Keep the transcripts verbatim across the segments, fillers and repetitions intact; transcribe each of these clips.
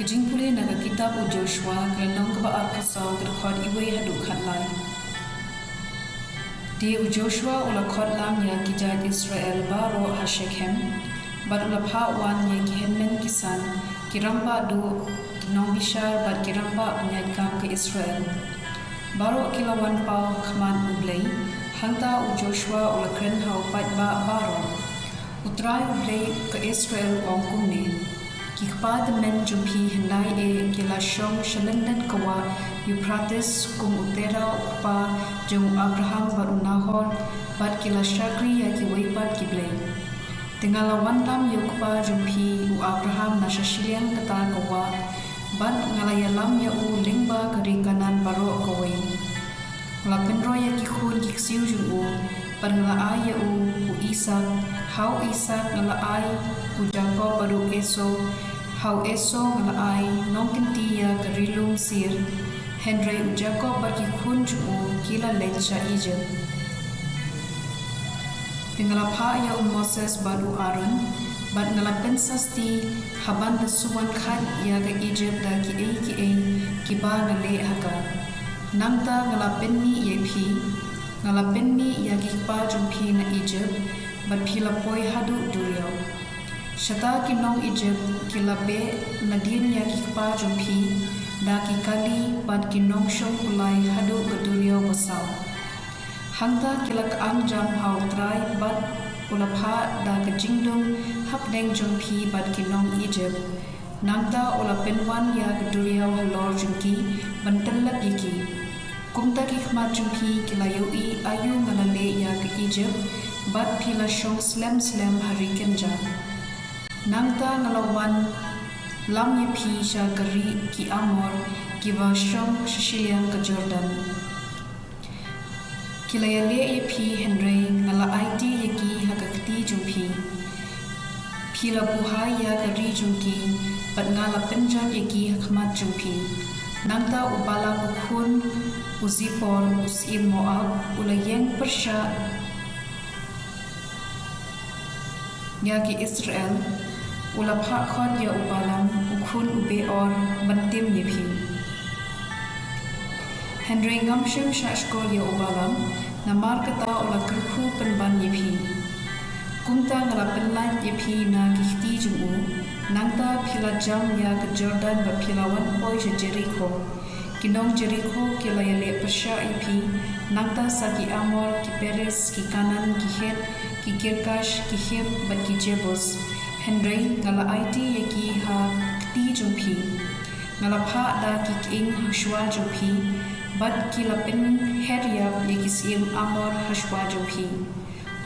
Ka jingpule na ka kitab u Joshua, ka lynnong kaba arphew saw, ka dkhot iwei haduh khatlai. Te u Joshua u la khot lang ïa ki jait Israel baroh ha Shekhem, bad u la phah wan ïa ki hynmen ki san, ki rangbah duh, ki nongbishar bad ki rangbah pynïaid kam ka Israel. Baroh ki la wan paw ha khmat U Blei, hangta u Joshua u la kren ha u paidbah baroh. U Trai U Blei ka Israel u ong kumne: Ki kpa tymmen jong phi hyndai eh ki la shong sha lyndet ka wah Euphrates kum u Tera u kpa jong u Abraham bad u Nahor, bad ki la shakri ïa kiwei pat ki blei. Te nga la wanlam ïa u kpa jong phi u Abraham na sha shiliang kata ka wah, bad nga la ïalam ïa u lyngba ka ri Kanaan baroh kawei. Nga la pynroi ïa ki khun ki ksiew jong u, bad nga la ai ïa u u Isaak. Ha u Isaak nga la ai u Jakob bad u Esau. Ha u Esau nga la ai nongkynti ïa ka ri lum Seir. Hynrei u Jakob bad ki khun jong u ki la leit sha Ijipt. Te nga la phah ïa u Moses bad u Aaron, bad nga la pynsasti ha ban da suwan khait ïa ka Ijipt da kiei kiei kiba nga leh ha ka. Nangta nga la pynmih ïa phi, nga la pynmih ïa ki kpa jong phi na Ijipt, bad phi la poi haduh duriaw. Shata ki nong Ijipt ki la beh nadien ïa ki kpa jong phi da ki kali bad ki nongshong kulai haduh ka duriaw basaw. Hangta ki la kyang jam ha u Trai bad u la phah da ka jingdum hapdeng jong phi bad ki nong Ijipt. Nangta u la pynwan ïa ka duriaw halor jong ki ban tyllep ïa ki. Kumta ki khmat jong phi ki la ïohi aïu nga la leh ïa ka Ijipt, bad phi la shong slem slem ha ri kynja. Nangta nga la wanlam ïa phi sha ka ri ki Amor kiba shong sha shiliang ka Jordan. Ki la ïaleh ïa phi, hynrei nga la aiti ïa ki ha ka kti jong phi. Phi la buhai ïa ka ri jong ki, bad nga la pynjot ïa ki ha khmat jong phi. Nangta u Balak u khun u Zippor, u syiem Moab, u la ïeng pyrshah ïa ki Israel, u la phah khot ïa u Balaam u khun u Beor ban tim ïa phi. Hynrei ngam shym shah shkor ïa u Balaam, namar kata u la kyrkhu pynban ïa phi. Kumta nga la pynlait ïa phi na ki kti jong u, nangta phi la jam ïa ka Jordan bad phi la wan poi sha Jerikho. Ki nong Jerikho ki la ïaleh pyrshah ïa phi, nangta sa ki Amor, ki Periz, ki Kanaan, ki Hit, ki Girgash, ki Hiv bad ki Jebus. Hynrei nga la aiti ïa ki ha kti jong phi. Nga la phah da ki kying hashwa jong phi, bad ki la pynher ïap ïa ki syiem Amor hashwa jong phi.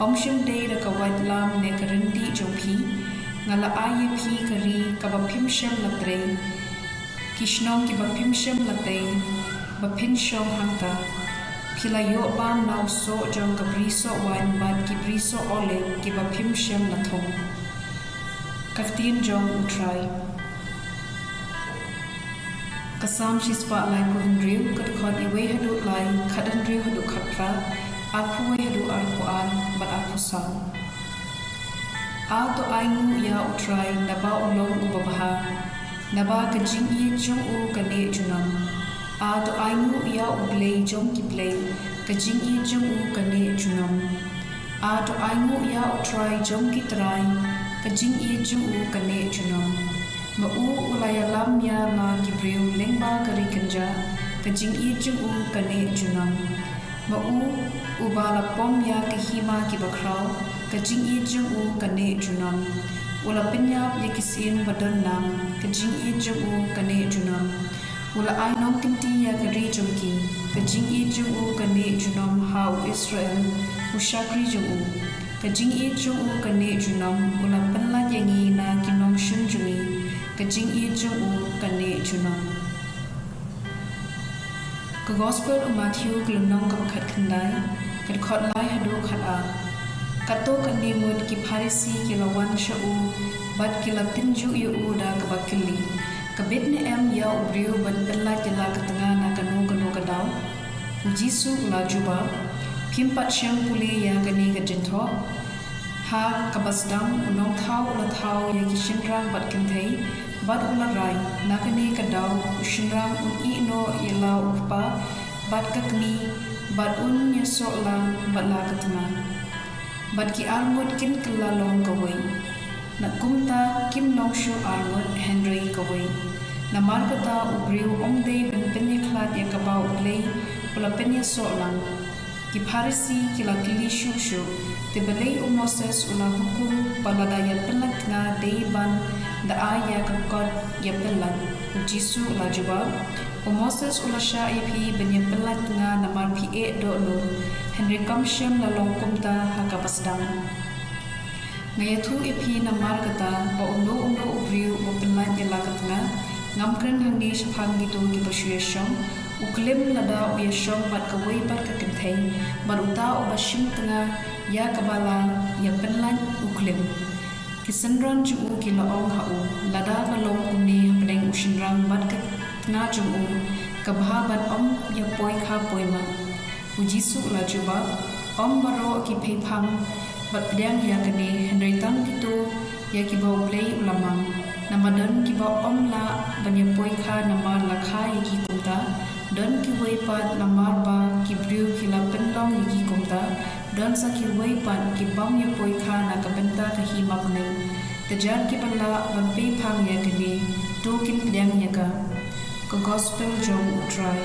Ym shym dei da ka waitlam ne ka rynti jong phi nga la ai ïa phi ka ri kaba phim shym la trei, ki shnong kiba phim shym la tei ba phin shong hangta. Phi la ïoh bam na u soh jong ka bri soh wain bad ki bri soh olib kiba phim shym la thung. Ka ktien jong U Trai. Ka Salm shispah laiphew hynriew, ka dkhot iwei haduh lai, khathynriew haduh khatphra, arphew wei haduh arphew ar, bad arphew saw. A to ainguh ïa U Trai naba u long uba bha, naba ka jingïeit jong u ka neh junom. A to ainguh ïa U Blei jong ki blei, ka jingïeit jong u ka neh junom. A to ainguh ïa U Trai jong ki trai, ka jingïeit jong u ka neh junom. Ma u u la ïalam ïa ma ki briew lyngba ka ri kynja, ka jingïeit jong u ka neh junom. Ma u uba la pom ïa ka hima kiba khraw, ka jingïeit jong u ka neh junom. U la pynïap ïa ki syiem ba don nam, ka jingïeit jong u ka neh junom. U la ai nongkynti ïa ka ri jong ki, ka jingïeit jong u ka neh junom ha u Israel, u shakri jong u. Ka jingïeit jong u ka neh junom, u la pynlait ïa ngi na ki nongshun jong ngi, ka jingïeit jong u ka neh junom. Ka Gospel u Mathaiw ka lynnong kaba khatkhyndai, ka dkhot lai haduh khatar. Katto katne ngut ki Pharisi ki la wan sha u, bad ki la tynjuh ïa u da kaba kylli: Ka bit ne em ïa u briew ban pynlait ïa la ka tnga na kano kano ka daw? U Jisu u la jubab: Phim pat shym pule ïa kane ka jingthoh? Ha kaba sdang u nongthaw u la thaw ïa ki shynrang bad kynthei, Bad u la rai, na kane ka daw u shynrang un ïeh noh ïa la u kpa bad ka kmie, bad un ïasoh lang bad la ka tnga, bad ki arngut kin kylla long kawei, na kumta kim long shuh arngut hynrei kawei. Namar kata u briew ym dei ban pynïakhlad ïa kaba U Blei u la pynïasoh lang. Ki Pharisi ki la kylli shuh shuh, te balei u Moses u la hukum ba lada ïapynlait tnga dei ban da ai ïa ka kot ïapynlait? U Jisu u la jubab, u Moses u la shah ïa phi ban ïapynlait tnga namar phi eh dohnud, hynrei kam shym la long kumta ha kaba sdang. Nga ïathuh ïa phi namar kata, ba uno uno u briew uba pynlait ïa la ka tnga, ngam kren hangne shaphang kito kiba shu ïashong, u klim lada u ïashong bad kawei pat ka kynthei, bad uta uba shim tnga ïa kaba la ïapynlait u klim. Ki synran jong u ki la ong ha u, lada ka long kumne hapdeng u shynrang bad ka tnga jong u, ka bha ban ym ïapoikha poimat. U Jisu u la jubab, ym baroh ki pheiphang bad pdiang ïa kane, hynrei tang kito ïa kiba U Blei u la mang. Namar don kiba ym lah ban ïapoikha namar la kha ïa ki kumta, don kiwei pat namar ba ki briew ki la pynlong ïa ki kumta, don sa kiwei pat ki bym ïapoikha na ka bynta ka hima bneng. Te jan kiba lah ban pheiphang ïa kane, to kin pdiang ïa ka. Ka Gospel jong U Trai.